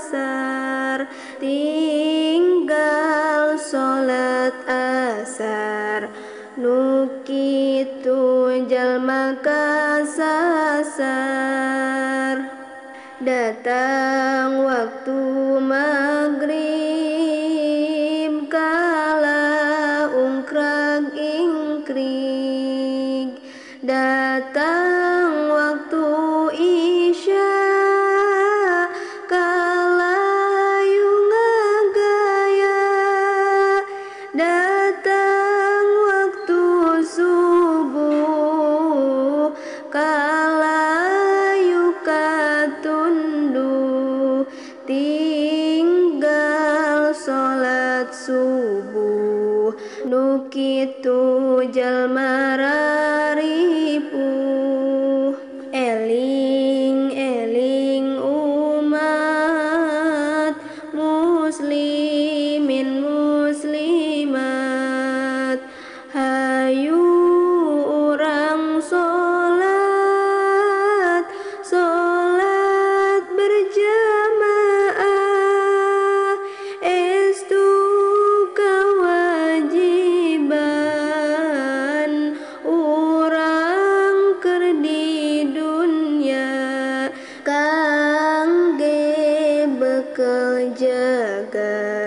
asar, tinggal salat asar. Nu kitu jalma kasasar. Datang waktu maghrib kala ungkrag ingkrig. Datang waktu isya kala ngagaya. Datang waktu subuh kala katunduh, tinggal salat subuh. Nu kitu jalma raripuh. Eling-eling umat muslimin muslimat, hayu urang salat, salat berjamaah. Estu kewajiban urang keur di dunya, kangge bekel jaga